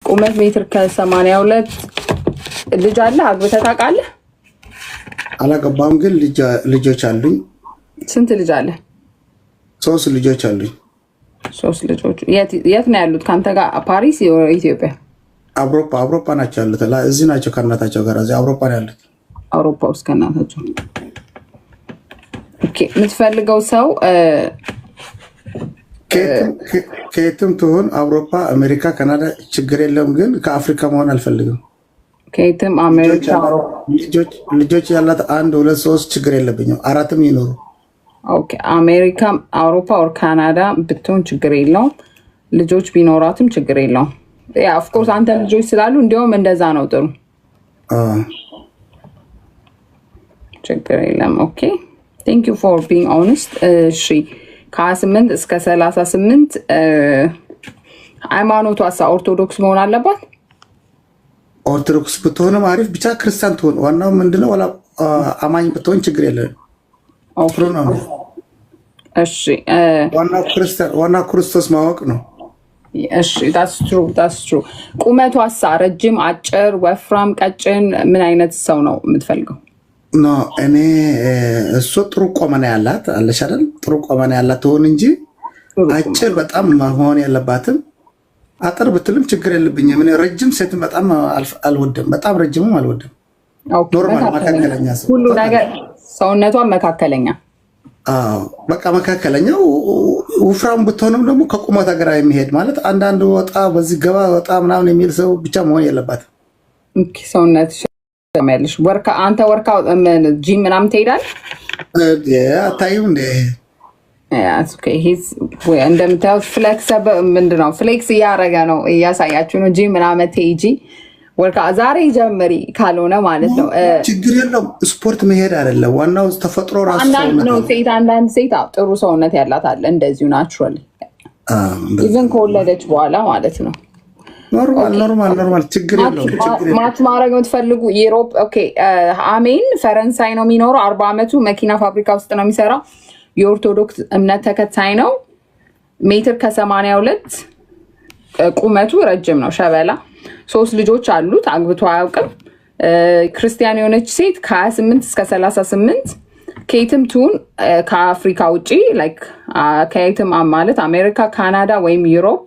ቁመት ሜትር ከ82። ልጅ አለ? አግብተህ ታውቃለህ? አላገባም፣ ግን ልጆች አሉኝ። ስንት ልጅ አለ? 3 ልጆች አሉኝ። 3 ልጆች። የት ነው ያሉት? ከአንተ ጋር ፓሪስ፣ ኢትዮጵያ? አውሮፓ፣ አውሮፓ ናቸው ያሉት። እዚህ ናቸው ከእናታቸው ጋር፣ እዚህ አውሮፓ ነው ያሉት። አውሮፓ ውስጥ ከእናታቸው። Okay። የምትፈልገው ሰው ከየትም ትሁን አውሮፓ፣ አሜሪካ፣ ካናዳ ችግር የለውም። ግን ከአፍሪካ መሆን አልፈልግም። ከየትም አሜሪካ፣ ልጆች ያላት 1፣ 2፣ 3 ችግር የለብኝም። 4ም ይኖሩ። Okay። አሜሪካ፣ አውሮፓ or ካናዳ ብትሆን ችግር የለውም። ልጆች ቢኖራትም ችግር የለውም። Yeah, of course አንተ ልጆች ስላሉ እንዲያውም እንደዛ ነው ጥሩ። ችግር የለም። Okay, thank you for being honest። እሺ፣ ከ28 እስከ 38። ሃይማኖቷ ኦርቶዶክስ መሆን አለባት? ኦርቶዶክስ ብትሆንም አሪፍ፣ ብቻ ክርስቲያን ትሆን። ዋናው ምንድነው? ዋላ አማኝ ብትሆን ችግር የለም። ጥሩ ነው። እሺ። ዋናው ክርስቲያን፣ ዋናው ክርስቶስ ማወቅ ነው። እሺ፣ that's true, that's true። ቁመቷሳ ረጅም፣ አጭር፣ ወፍራም፣ ቀጭን ምን አይነት ሰው ነው የምትፈልገው? No፣ እኔ እሱ ጥሩ ቁመና ያላት አለሽ አይደል? ጥሩ ቁመና ያላት ትሆን እንጂ አጭር በጣም መሆን ያለባትም፣ አጠር ብትልም ችግር የለብኝም። እኔ ረጅም ሴትን በጣም አልወድም። በጣም ረጅምም አልወድም። Normal መካከለኛ ሰው። ሁሉ ነገር ሰውነቷ መካከለኛ። አዎ፣ በቃ መካከለኛው። ወፍራም ብትሆንም ደግሞ ከቁመቷ ጋር የሚሄድ፣ ማለት አንዳንድ ወጣ በዚህ ገባ ወጣ ምናምን የሚል ሰው ብቻ መሆን የለባትም። ሰውነት ያለሽ አንተ workout gym ምናምን ትሄዳለህ? አታይም እንዴ? እንደምታዩት flex ምንድን ነው፣ flex እያደረገ ነው፣ እያሳያችሁ ነው። ጂም ምናምን ትሄጂ፣ workout ዛሬ ጀምሪ ካልሆነ ማለት ነው። ችግር የለውም። ስፖርት መሄድ አይደለም ዋናው፣ ተፈጥሮ ራሱ አንዳንድ ነው ሴት፣ አንዳንድ ሴት ጥሩ ሰውነት ያላት አለ እንደዚሁ naturally even ከወለደች በኋላ ማለት ነው። Normal, normal, normal፣ ችግር የለውም። Match ማድረግ የምትፈልጉ Europe፣ okay። አሜን ፈረንሳይ ነው የሚኖረው። 40 ዓመቱ፣ መኪና ፋብሪካ ውስጥ ነው የሚሰራው። የኦርቶዶክስ እምነት ተከታይ ነው። ሜትር ከ82 ቁመቱ፣ ረጅም ነው፣ ሸበላ። ሶስት ልጆች አሉት። አግብቶ አያውቅም። ክርስቲያን የሆነች ሴት ከ28 እስከ 38፣ ከየትም ትሁን ከአፍሪካ ውጪ፣ like ከየትም ማለት አሜሪካ፣ ካናዳ ወይም Europe፣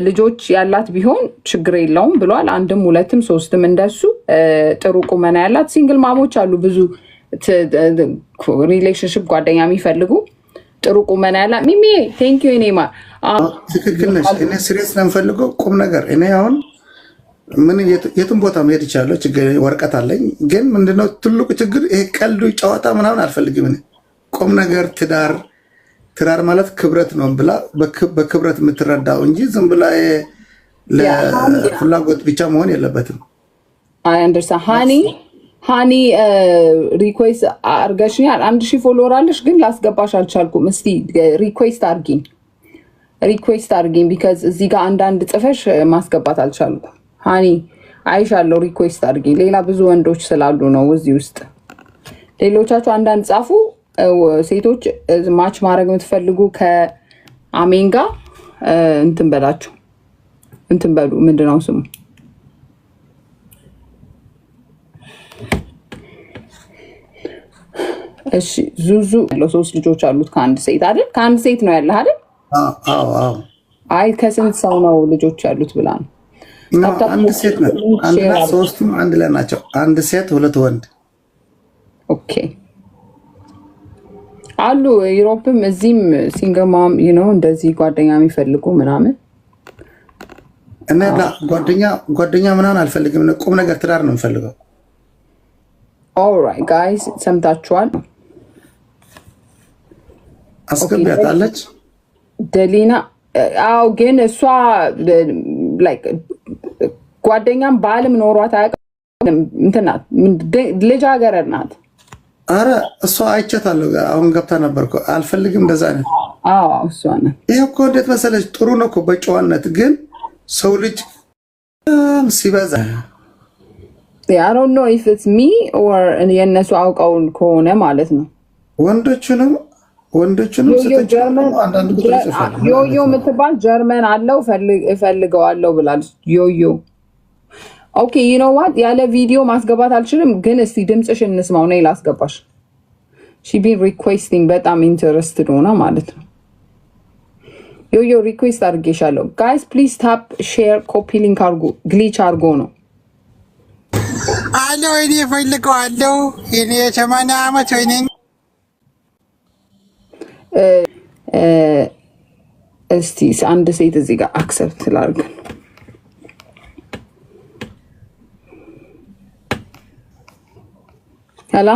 ልጆች ያላት ቢሆን ችግር የለውም ብሏል። አንድም ሁለትም ሶስትም እንደሱ። ጥሩ ቁመና ያላት። Single mom ኦች አሉ ብዙ relationship ጓደኛ የሚፈልጉ፣ ጥሩ ቁመና ያላት። ሚሚ thank you ኔማ። ትክክል ነሽ። እኔ serious ነው የምፈልገው፣ ቁም ነገር። እኔ አሁን ምን የትም ቦታ መሄድ ይቻለሁ፣ ችግር ወረቀት አለኝ። ግን ምንድነው ትልቁ ችግር? ይሄ ቀልዱ ጨዋታ ምናምን አልፈልግም። እኔ ቁም ነገር፣ ትዳር፣ ትዳር ማለት ክብረት ነው ብላ በክብረት የምትረዳው እንጂ ዝም ብላ ለፍላጎት ብቻ መሆን የለበትም። I understand። ሃኒ፣ ሃኒ request አርገሽኛል። 1000 follower አለሽ፣ ግን ላስገባሽ አልቻልኩም። እስቲ request አርጊኝ፣ request አርጊኝ፣ because እዚህ ጋር አንዳንድ ጽፈሽ ማስገባት አልቻልኩም። ሃኒ አይሻለሁ፣ request አርጊኝ። ሌላ ብዙ ወንዶች ስላሉ ነው እዚህ ውስጥ። ሌሎቻችሁ አንዳንድ ጻፉ። ሴቶች match ማድረግ የምትፈልጉ ከአሜን ጋር እንትን በላችሁ፣ እንትን በሉ። ምንድነው ስሙ? እሺ፣ ዙዙ ያለው ሶስት ልጆች አሉት ከአንድ ሴት አይደል? ከአንድ ሴት ነው ያለህ አይደል? አዎ። አይ፣ ከስንት ሰው ነው ልጆች ያሉት ብላ ነው። አንድ ሴት ናት። አንድ ናት። ሶስቱም አንድ ላይ ናቸው። አንድ ሴት፣ ሁለት ወንድ። Okay፣ አሉ Europe ም እዚህም single mom ነው እንደዚህ ጓደኛ የሚፈልጉ ምናምን። እና ጓደኛ ጓደኛ ምናምን አልፈልግም። ቁም ነገር ትዳር ነው የምፈልገው። Alright guys፣ ሰምታችኋል። አስገቢያታለች። ደሊና፣ አዎ፣ ግን እሷ like ጓደኛም ባልም ኖሯት አያውቅም። እንትን ናት፣ ልጃገረድ ናት። አረ እሷ አይቻታለሁ። አሁን ገብታ ነበር እኮ። አልፈልግም እንደዛ አይነት። አዎ፣ እሷ ናት። ይሄ እኮ እንዴት መሰለች፣ ጥሩ ነው እኮ በጨዋነት፣ ግን ሰው ልጅ ሲበዛ I don't know if it's me or የእነሱ አውቀውን ከሆነ ማለት ነው። ወንዶቹንም ወንዶችንም ዮዮ ሴቶችንም ጀርመን ደግሞ አንዳንድ ቁጥር ይጽፋሉ። ምን ዮዮ አይነት ነው? የምትባል ጀርመን አለው እፈልገዋለሁ ብላለች። ዮዮ okay, you know what፣ ያለ ቪዲዮ ማስገባት አልችልም፣ ግን እስቲ ድምፅሽ እንስማው። ነይ ላስገባሽ። She been requesting፣ በጣም interested ሆና ማለት ነው። ዮዮ request አድርጌሻለሁ። Guys, please tap, share, copy link አድርጉ። Glitch አድርጎ ነው። አሎ፣ እኔ እፈልገዋለሁ። እኔ የ80 ዓመት ወይኔ። እስቲ አንድ ሴት እዚህ ጋር accept ላድርግ። Hello.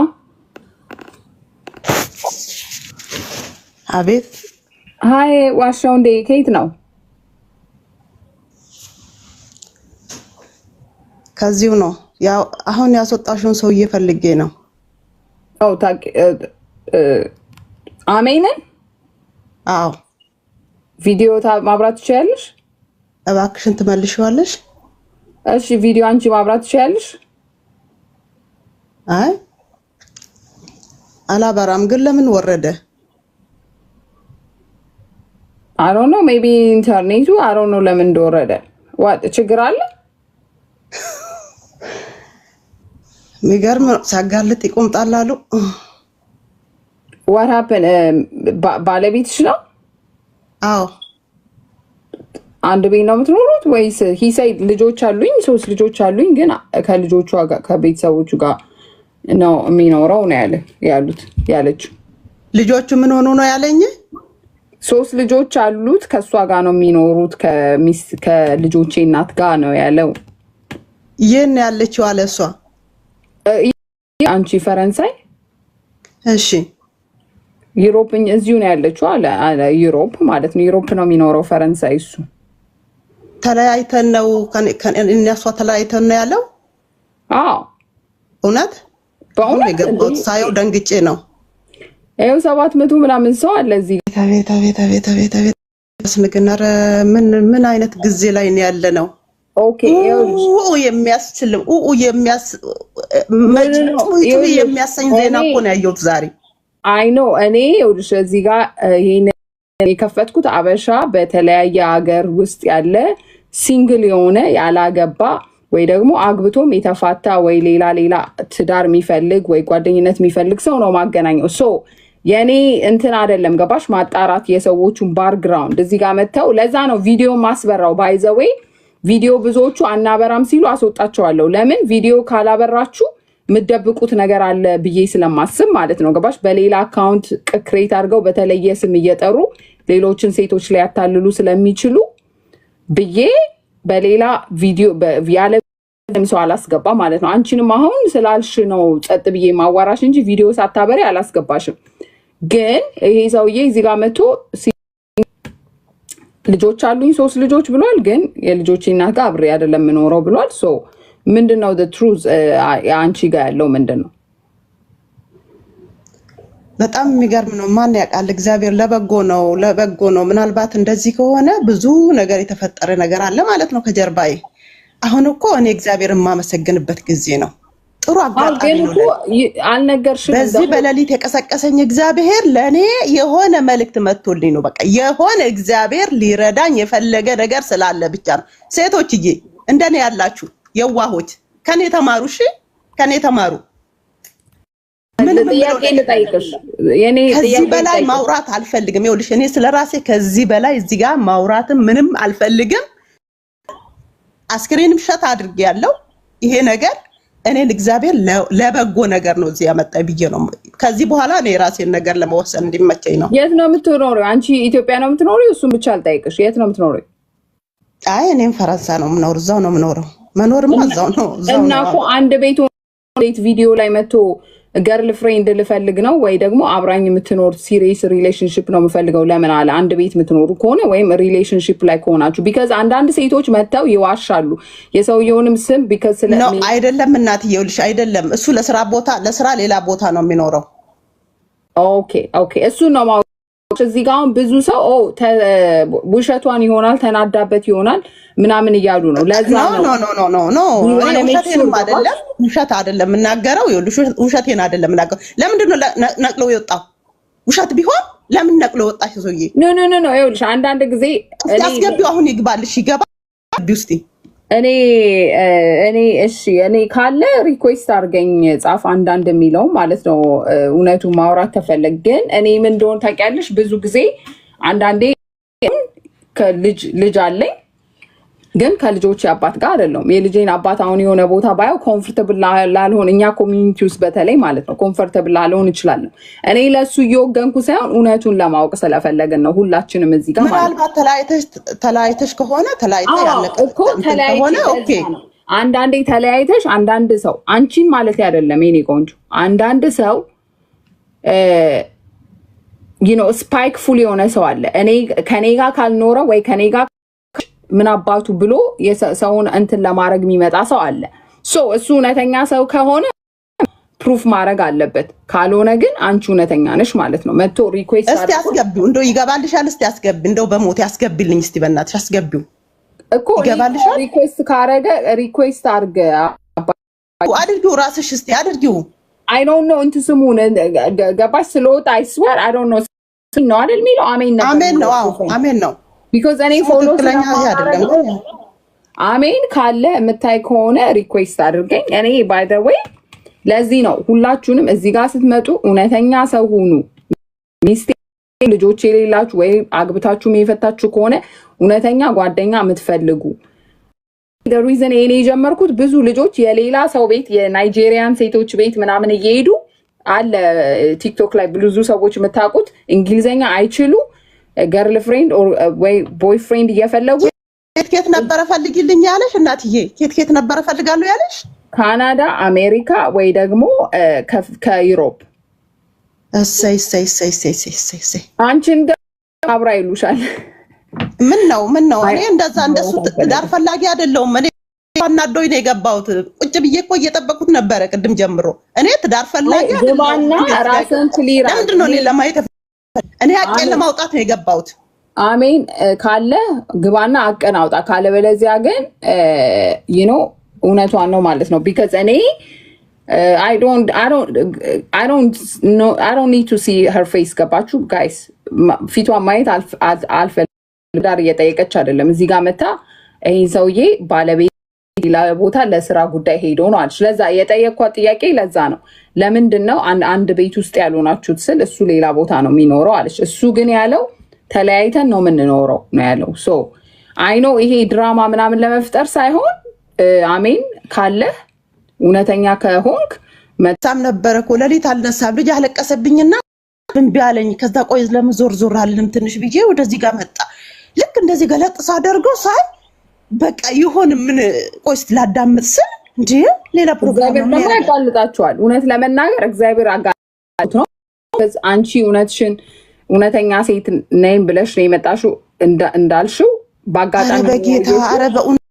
አቤት። Hi ዋሻው እንዴ፣ ከየት ነው? ከዚሁ ነው። ያው አሁን ያስወጣሽውን ሰውዬ ፈልጌ ነው። ኦ አሜንን? አዎ። ቪዲዮ ማብራት ትችያለሽ? እባክሽን ትመልሺዋለሽ? እሺ፣ ቪዲዮ አንቺ ማብራት ትችያለሽ? አይ አላበራም። ግን ለምን ወረደ? I don't know, maybe ኢንተርኔቱ፣ I don't know ለምን እንደወረደ። What ችግር አለ? የሚገርም ነው። ሲያጋልጥ ይቆምጣል አሉ። What happen? ባለቤትሽ ነው? አዎ። አንድ ቤት ነው የምትኖሩት ወይስ? He said ልጆች አሉኝ፣ ሶስት ልጆች አሉኝ፣ ግን ከልጆቹ ጋር ከቤተሰቦቹ ጋር ነው የሚኖረው ነው ያለ ያሉት ያለችው። ልጆቹ ምን ሆኑ ነው ያለኝ? ሶስት ልጆች አሉት፣ ከእሷ ጋር ነው የሚኖሩት፣ ከልጆቼ እናት ጋር ነው ያለው። ይህን ያለችው አለ እሷ። አንቺ ፈረንሳይ። እሺ። Europe እዚሁ ነው ያለችው አለ። Europe ማለት ነው። Europe ነው የሚኖረው ፈረንሳይ እሱ። ተለያይተን ነው፣ እኔ እሷ ተለያይተን ነው ያለው። አዎ። እውነት አሁን በእውነት። የገባሁት ሳየው ደንግጬ ነው። ይኸው 700 ምናምን ሰው አለ እዚህ። አቤት አቤት አቤት አቤት አቤት ስንግን፣ ኧረ ምን ምን አይነት ጊዜ ላይ ነው ያለ ነው? Okay, ይኸውልሽ። ኡ የሚያስችል ኡ የሚያስ No, no, no. ጩይ ጩይ ይኸውልሽ፣ የሚያሰኝ ዜና እኔ እኮ ነው ያየሁት ዛሬ። I know። እኔ ይኸውልሽ እዚህ ጋር ይሄን የከፈትኩት አበሻ በተለያየ ሀገር ውስጥ ያለ single የሆነ፣ ያላገባ ወይ ደግሞ አግብቶም የተፋታ ወይ ሌላ ሌላ ትዳር የሚፈልግ ወይ ጓደኝነት የሚፈልግ ሰው ነው ማገናኘው። So የእኔ እንትን አይደለም፣ ገባሽ? ማጣራት የሰዎቹን background እዚህ ጋር መጥተው፣ ለዛ ነው ቪዲዮ ማስበራው። By the way ቪዲዮ ብዙዎቹ አናበራም ሲሉ አስወጣቸዋለሁ። ለምን? ቪዲዮ ካላበራችሁ የምትደብቁት ነገር አለ ብዬ ስለማስብ ማለት ነው። ገባሽ? በሌላ account create አድርገው በተለየ ስም እየጠሩ ሌሎችን ሴቶች ሊያታልሉ ስለሚችሉ ብዬ በሌላ ቪዲዮ ያለ ሰው አላስገባ ማለት ነው። አንቺንም አሁን ስላልሽ ነው ጸጥ ብዬ ማዋራሽ እንጂ ቪዲዮ ሳታበሪ አላስገባሽም። ግን ይሄ ሰውዬ እዚህ ጋር መጥቶ ልጆች አሉኝ ሶስት ልጆች ብሏል። ግን የልጆች እናት ጋር አብሬ አይደለም የምኖረው ብሏል። So ምንድን ነው truth? አንቺ ጋር ያለው ምንድን ነው? በጣም የሚገርም ነው። ማን ያውቃል? እግዚአብሔር ለበጎ ነው፣ ለበጎ ነው። ምናልባት እንደዚህ ከሆነ ብዙ ነገር የተፈጠረ ነገር አለ ማለት ነው ከጀርባዬ። አሁን እኮ እኔ እግዚአብሔር የማመሰግንበት ጊዜ ነው። ጥሩ አዎ፣ አጋጣሚ ግን ነው እኮ ለኔ። አልነገርሽንም። በዚህ በሌሊት የቀሰቀሰኝ እግዚአብሔር ለእኔ የሆነ መልእክት መጥቶልኝ ነው። በቃ የሆነ እግዚአብሔር ሊረዳኝ የፈለገ ነገር ስላለ ብቻ ነው። ሴቶችዬ፣ እንደኔ ያላችሁ የዋሆች ከኔ ተማሩ፣ እሺ ከኔ ተማሩ። ምንም የምለው ጥያቄ ነገር ልጠይቅሽ። የኔ ከዚህ ጥያቄ በላይ ልጠይቅሽ። ማውራት አልፈልግም። ይኸውልሽ እኔ ስለ ራሴ ከዚህ በላይ እዚህ ጋር ማውራትም ምንም አልፈልግም። አስክሬንም shut አድርጌያለሁ። ይሄ ነገር እኔን እግዚአብሔር ለበጎ ነገር ነው እዚህ ያመጣኝ ብዬ ነው። ከዚህ በኋላ እኔ የራሴን ነገር ለመወሰን እንዲመቸኝ ነው። የት ነው የምትኖሪው? አንቺ ኢትዮጵያ ነው የምትኖሪው? እሱን ብቻ አልጠይቅሽ። የት ነው የምትኖሪው? አይ እኔም ፈረንሳይ ነው የምኖር፣ እዛው ነው የምኖረው። መኖርማ እዛው ነው፣ እዛው እና ነው። እኮ አንድ ቤት ቤት ቪዲዮ ላይ መጥቶ girlfriend ልፈልግ ነው ወይ ደግሞ አብራኝ የምትኖር serious relationship ነው የምፈልገው ለምን አለ? አንድ ቤት የምትኖሩ ከሆነ ወይም relationship ላይ ከሆናችሁ፣ because አንዳንድ ሴቶች መጥተው ይዋሻሉ የሰውየውንም ስም because ስለ ነው አይደለም እናትዬ፣ ይኸውልሽ አይደለም፣ እሱ ለስራ ቦታ ለስራ ሌላ ቦታ ነው የሚኖረው። Okay, እሱን ነው ማወቅ። እዚህ ጋር አሁን ብዙ ሰው ኦ ውሸቷን ይሆናል፣ ተናዳበት ይሆናል ምናምን እያሉ ነው። ለዛ ኖ ነው። No, no, no, no, no። You እኔ wanna make sure. ውሸቴንም አይደለም፣ ውሸት አይደለም የምናገረው። ይኸውልሽ ውሸቴን አይደለም የምናገረው። ለምንድን ነው ነቅሎ የወጣው? ውሸት ቢሆን ለምን ነቅሎ ወጣሽ ሰውዬ? No, ይኸውልሽ አንዳንድ ጊዜ እስቲ አስገቢው፣ አሁን ይግባልሽ፣ ይገባ ውስጥ። እኔ እሺ፣ እኔ ካለ request አድርገኝ ጻፍ፣ አንዳንድ የሚለው ማለት ነው። እውነቱ ማውራት ተፈለግ ግን እኔ ምን እንደሆነ ታውቂያለሽ? ብዙ ጊዜ አንዳንዴ ከልጅ ልጅ አለኝ ግን ከልጆች አባት ጋር አይደለሁም። የልጄን አባት አሁን የሆነ ቦታ ባየው comfortable ላልሆን፣ እኛ community ውስጥ በተለይ ማለት ነው፣ comfortable ላልሆን እችላለሁ። እኔ ለእሱ እየወገንኩ ሳይሆን እውነቱን ለማወቅ ስለፈለግን ነው ሁላችንም እዚህ ጋር ማለት ነው። ምናልባት ተለያይተሽ ከሆነ፣ ተለያይተ ያለቀ እኮ ተለያይቼ ከሆነ okay። ለዛ ነው። አንዳንዴ ተለያይተሽ አንዳንድ ሰው፣ አንቺን ማለት አይደለም የኔ ቆንጆ፣ አንዳንድ ሰው spiteful የሆነ ሰው አለ። እኔ ከኔ ጋር ካልኖረ ወይ ከኔ ጋር ምን አባቱ ብሎ ሰውን እንትን ለማድረግ የሚመጣ ሰው አለ። So እሱ እውነተኛ ሰው ከሆነ proof ማድረግ አለበት። ካልሆነ ግን አንቺ እውነተኛ ነሽ ማለት ነው። መጥቶ request እስቲ አስገቢው፣ እንደው ይገባልሻል። እስቲ አስገቢ፣ እንደው በሞት ያስገቢልኝ። እስቲ በእናትሽ አስገቢው። እኮ ይገባልሻል። Request ካረገ request አድርገ አድርጊው፣ ራስሽ እስቲ አድርጊው። I don't know እንትን ስሙን ገባሽ ስለወጣ፣ I swear I don't know ነው አይደል የሚለው፣ አሜን ነበር። አሜን ነው። አዎ፣ አሜን ነው። Because እኔ ስሙ follow ትክክለኛ ይሄ አይደለም ግን አሜን ካለ የምታይ ከሆነ request አድርገኝ። እኔ by the way ለዚህ ነው ሁላችሁንም እዚህ ጋር ስትመጡ እውነተኛ ሰው ሁኑ። ሚስቴ ልጆች የሌላችሁ ወይ አግብታችሁ የፈታችሁ ከሆነ እውነተኛ ጓደኛ የምትፈልጉ፣ reason እኔ የጀመርኩት ብዙ ልጆች የሌላ ሰው ቤት፣ የ Nigerian ሴቶች ቤት ምናምን እየሄዱ አለ ቲክቶክ ላይ ብዙ ሰዎች የምታውቁት፣ እንግሊዝኛ አይችሉ girlfriend ወይ boyfriend እየፈለጉ። ኬት ኬት ነበረ ፈልጊልኝ ያለሽ እናትዬ? ኬት ኬት ነበረ ፈልጋለሁ ያለሽ? ካናዳ፣ አሜሪካ ወይ ደግሞ ከ Europe። እሰይ እሰይ እሰይ እሰይ እሰይ እሰይ እሰይ። አንቺን ደግሞ አብራ ይሉሻል። ምን ነው፣ ምን ነው? እኔ እንደዛ እንደሱ ትዳር ፈላጊ አይደለሁም። እኔ አናዶኝ ነው የገባሁት። ቁጭ ብዬ እኮ እየጠበኩት ነበረ ቅድም ጀምሮ። እኔ ትዳር ፈላጊ አይደለሁም። ግባና ራስን clear ለምንድን ነው እኔ ለማየት? እኔ ሀቄን ለማውጣት ነው የገባሁት። አሜን ካለ ግባና አቀን አውጣ። ካለበለዚያ ግን እውነቷን ነው ማለት ነው። Because እኔ I don't need to see her face፣ ገባችሁ guys? ፊቷን ማየት አልፈልግም። ዳር እየጠየቀች አይደለም። እዚህ ጋር መታ ይህን ሰውዬ ባለቤት ሌላ ቦታ ለስራ ጉዳይ ሄዶ ነው አለች። ለዛ የጠየኳት ጥያቄ ለዛ ነው። ለምንድን ነው አንድ ቤት ውስጥ ያልሆናችሁት ስል እሱ ሌላ ቦታ ነው የሚኖረው አለች። እሱ ግን ያለው ተለያይተን ነው የምንኖረው ነው ያለው። So I know ይሄ ድራማ ምናምን ለመፍጠር ሳይሆን አሜን ካለህ፣ እውነተኛ ከሆንክ ሳም ነበረ እኮ፣ ሌሊት አልነሳም። ልጅ አለቀሰብኝና እምቢ አለኝ። ከዛ ቆይ ለምን ዞር ዞር አልልም ትንሽ ብዬ ወደዚህ ጋር መጣ። ልክ እንደዚህ ገለጥ ሳደርገው ሳይ በቃ ይሆን ምን፣ ቆይ እስኪ ላዳምጥ ስል እንዲ ሌላ ፕሮግራም እግዚአብሔር ነው ደግሞ የሚያደርገው። ያጋልጣቸዋል። እውነት ለመናገር እግዚአብሔር አጋልጥ ነው። አንቺ እውነትሽን እውነተኛ ሴት ነኝ ብለሽ ነው የመጣሽው እንዳልሽው ኧረ በአጋጣሚ በጌታ፣ ኧረ በእውነት።